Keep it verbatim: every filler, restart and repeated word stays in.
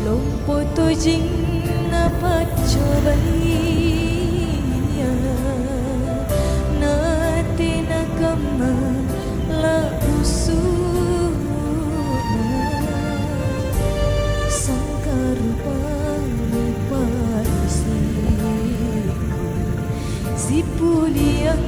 Lompo tojeng napaccobaiya, natena kamma la'busu'na. Sangka rupa-rupa isikku, sipuliang